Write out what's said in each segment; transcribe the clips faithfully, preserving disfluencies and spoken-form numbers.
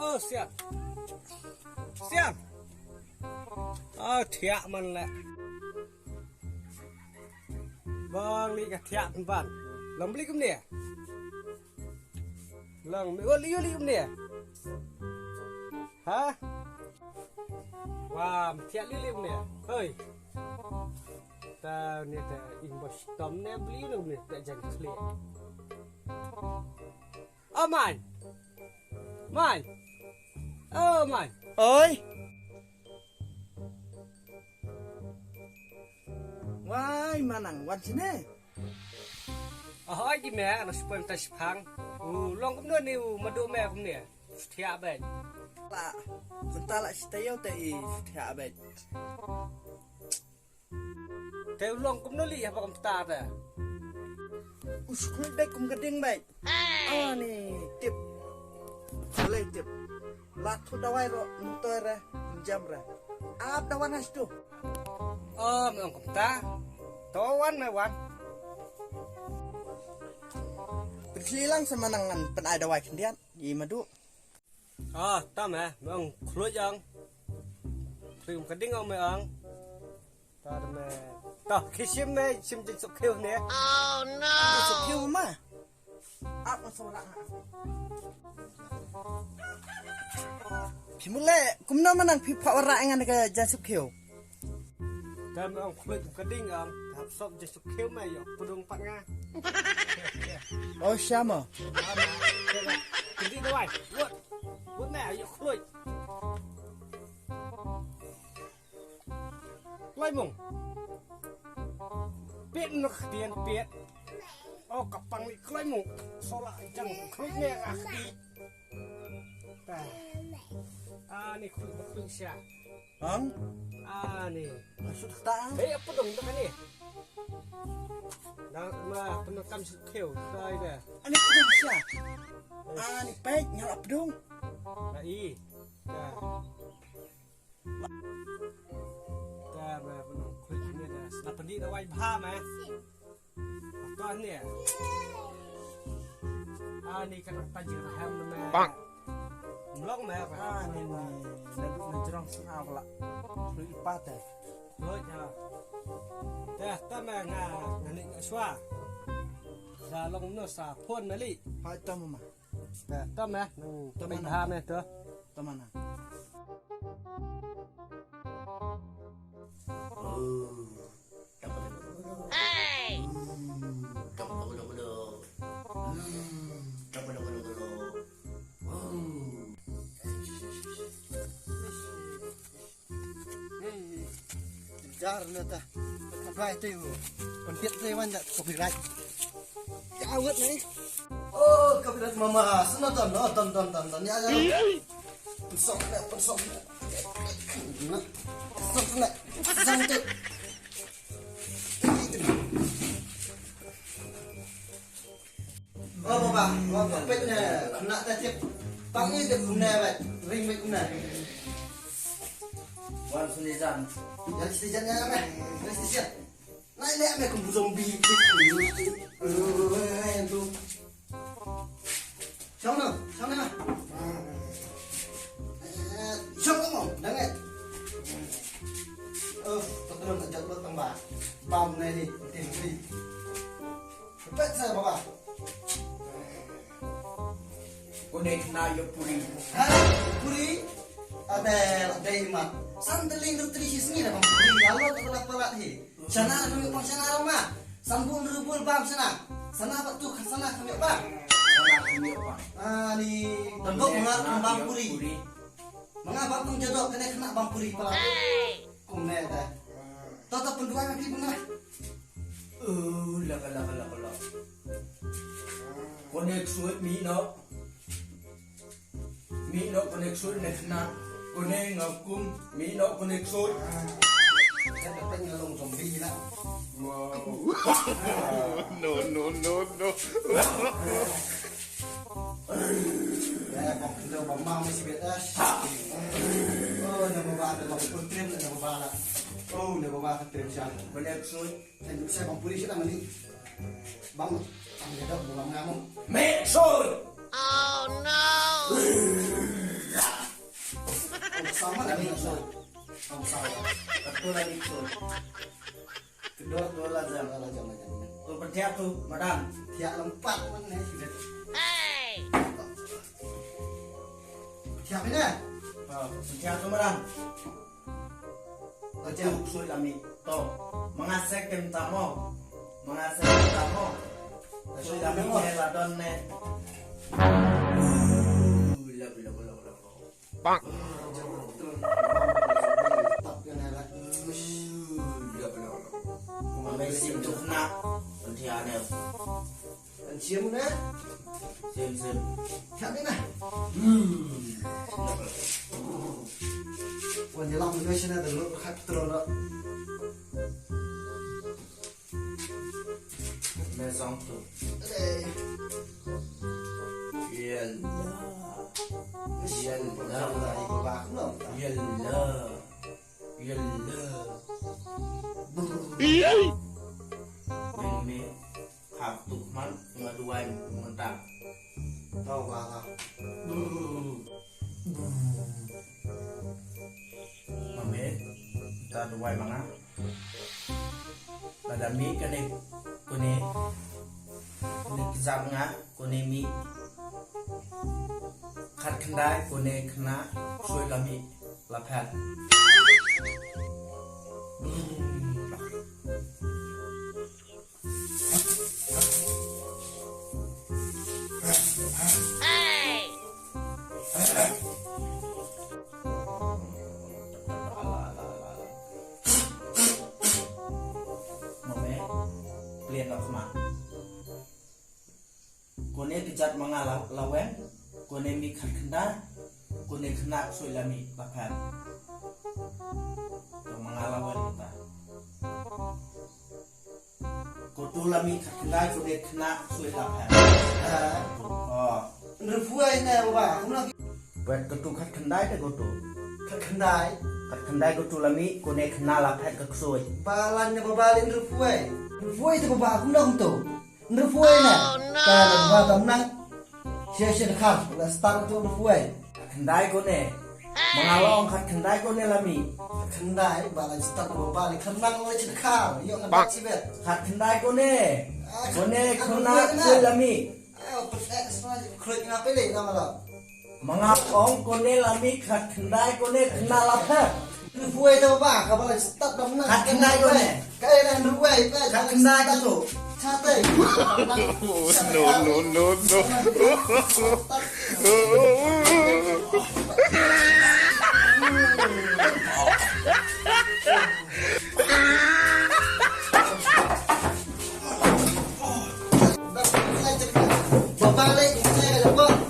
Oh, siap. Siap. Oh, thiah man la. Bang li ka thiah pynban. Long bli kumne. Long mi ol li li kumne. Ha? Wa, mi thiah li li kumne. Hoi. Ta ne ta ing bos tom ne bli ne kumne ta jan kle. Oh, man. Man. Oh, man. Oi. Wai, Manang, wan sini. Oh, oi, di me, anak sepoi mata sepang. U long kumno ni, u madu me kumne. Setia abet. La, bentar la setia te i setia abet. Te u long kumno li haba kumta te. U skul bek kum ka ding bek. Ani tip. Boleh tip. Latu dawai ro mutoy re jam re. Ap dawan has tu. Oh, me ong kumta. To wan me wan. Pyrkhlilang sa Manang ngan pynai dawai khyndiat. Ji madu. Ah, tam eh, me ong khluit ong. Khluit ong ka ding ong me ong. Tam eh. Tah, ki sim me, sim jin suk khiu ne. Oh no. Suk khiu ma. Ap ma sura. Phi mule, kumno Manang phi pha wara ngan ka jan suk khiu. Tam ong khluit ka ding ong, hap sop je suk khiu me ïoh pudung pat nga. Oh, siama. Ka ding dawai. Wut. Wut me ïoh khluit. Kloi mung. Pit nuk tien pit. Oh, ka pang ni kloi mung. Sola jang khluit ne ka khluit. Ani khluit khluit sia. Ang? Ani. Maksud kata ang? Eh, apa dong tak ni? Dah ma pernah kam suk khiu, tai dah. Ani pudung sia. Ani pek nyala pudung. Dah i. Dah. Dah ma pernah khluit ni dah. Sna pendi dah wai bha ma. Ata ni. Ani ka nak tajir hem na me. Bang. Mlong me. Ani ni. Nadu na jrong sna wala. Lu ipa te. Lu ja. Te ta me nga nga ni nga swa. Da long no sa phone me li. Hai ta mama. Te ta me. Ta mana me to. Ta mana. Jar na ta. Bai tu. Kon piat tu wan dah copyright. Ya awat ni. Oh, copyright mama. Sana don, don, don, don, don. Ya, ya. Pesok na, pesok na. Pesok na. Pesok tu. Oh, baba, baba, pet ne, kena ta tip. Pang ni de kumne bet, ring bet kumne. Wan sini jan. Jan sini jan ya me. Jan sini jan. Nai le me kum zombie. Eh, tu. Shong no, shong no. Eh, shong no, dang eh. Oh, tak terus tak jatuh tambah. Bam nai ni, penting ni. Pet sa baba. Kone kena ïoh puri. Ha? Puri? Ate, dei mat. San teling dua tri sisngi dah bang puri. Lalu tu kelak pelat hi. Sana tu ïoh bang sana rama. Sambung rubul bang sana. Sana bak tu sana kami bang. Sana kami bang. Ah, ni. Tembok mengar kembang puri. Mengar bang pun jadok kena kena bang puri pelat. Kumne ta. Tata penduai mati bengah. Oh, la ka la ka la ka la. Connect suit mi no. Mi no connect suit next na. Connect ngakum mi no connect suit. Ya dapat ngalong zombie lah. Wow. No, no, no, no. Ya, bang kena bang mau mesti beda. Oh, nama bang ada bang putrim, nama bang lah. Oh, nama bang putrim siapa? Connect suit. Kan duk sa bang puri sila mani. Bang, bang, dia dah buang kamu. Make sure. Oh no. Ang sama lagi, ang sama. Ang sama. Betul lagi, betul. Kedua, kedua, lajang, lajang, lajang. Tu bertiap tu, madam. Tiap lempat mana ni? Hey. Tiap ni. Oh, bertiap tu, madam. Lajang, sui lami. To, mengasek kem tamo. Mengasek kem tamo. Sui lami ne ladon ne. Bang. Amazing tu kena. Antiane. Sim, sim. Kat ni nah. Hmm. Wan jalan mengoi sana dah lu kat terus. Maison tu. Yalla. Yalla. Yalla. Yalla. Mimi. Hap tu man nga duai mentang. Tau ba. Mami, ta duai manga. Lada mih kane, kane, kane kjat nga, kane mih. Khat khyndai, kane khynnah, sui la mih, la phet. Mame, plian la khmat. Kone kjat manga la, la wen, kone mih khat khyndai, kone khynnah sui la mih la phet. To manga la wen ta. Kotu la mih khat khyndai, kone khynnah sui la phet. Ha. Oh. Nrpuai ne baba, kumno? Phet kotu khat khyndai te kotu. Khat khyndai. Khat khyndai kotu la mih, kone khynnah la phet ka ksui. Balan ne baba le nrpuai. Nrpuai te baba, kumno kumto? Nrpuai ne. Oh, no. Ka baba tam nang. Sia sia khar, la start tu nrpuai. Khat khyndai kone. Manga long khat khyndai kone la mih. Khat khyndai, ba la start baba le khynnah le chit khar. Yo na bak chibet. Khat khyndai kone. Ah, kone khat khynnah khyndai kone la mih. Ah, perfect, semua je. Khroi nga pele nama la. Manga ong kone la mih khat khyndai kone khynnah la phet. Nrpuai te baba, ka ba la start dam na. Khat khyndai kone. Ka era nrpuai pe. Khat khyndai ka tu. Chate. No, no, no, no.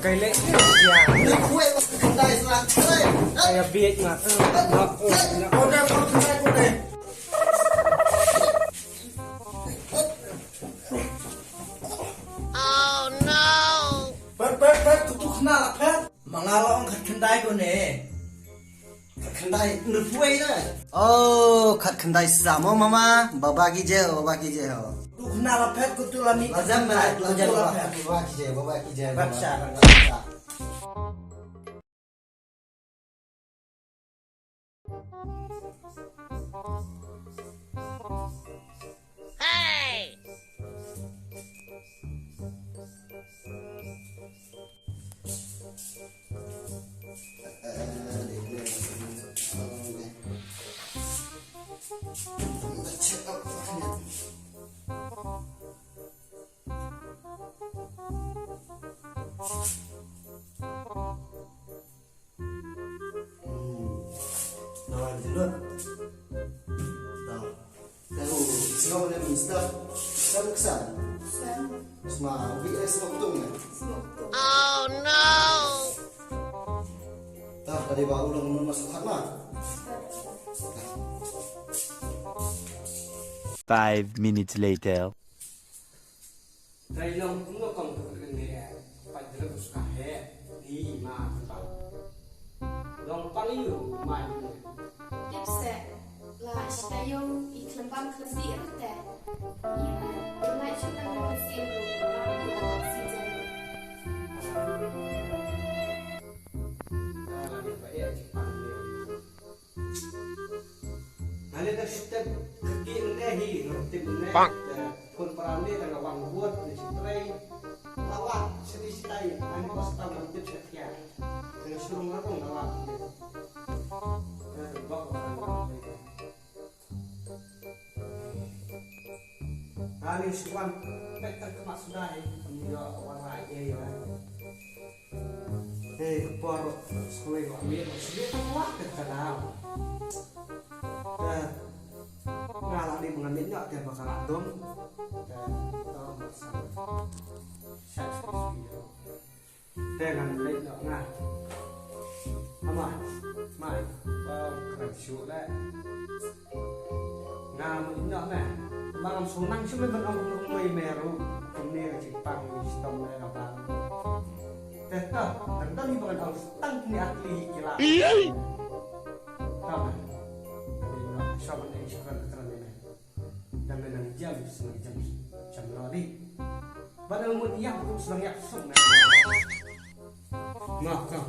Kai leh. Ya. Kai biet ma. Oh no. Phet, phet, phet, tu tu khynnah la phet. Manga long khat khyndai kone. Khat khyndai nrpuai na. Oh, khat khyndai sa mo mama, baba ki jai, baba ki jai ho. Tu khynnah la phet kotu la mih. La jam na, la jam la phet. Baba ki jai, baba ki jai. Bacha. Hey! Hmm. Nawan jilun. Tau. Tahu, sngap ne minister. Sam kesan. Sam. Sma, ubi eh sma kutung ne. Sma kutung. Oh no. Tah, tadi ba ulung mun masuk hak ma. Five minutes later. Trai long kumno kong tu kene, pa jelo tu suka he, ni ma kumpa. Long pang yu ma yu. Tip se, la shita yong i klembang klembi rute. Ni ma, la shita Ani da step kaki ne hi, step ne. Bang. Phone para ne da wang buat ne strai. Lawat sini sitai, ani ko stang tip setia. Dengan surung larung lawat. Bak. Ani suan pek ter kemak sudah eh. Ni dah orang lain eh ya. Eh, por sekali kau ambil, sekali tak kuat ke kenal. Eh, ngalah ni mengambil nak dia bakal adom. Eh, tahu masalah. Saya setuju. Te ngan leit noh nga. Ama, mai, ba kren shuh leh. Nga mut noh me. Ba ngam shu nang shuh me ban ong kumno me ruh. Kumne ka jingpang ni stom me ka bang. Te to, tang tang ni ba ngan ong tang ni akli ki la. Tama. Leit noh, shuh ban ong shuh kren kren me. Dang nang jam, nang jam, jam lori. Ba nang mut ïap ruh, nang ïap suk nang. Ngah ka.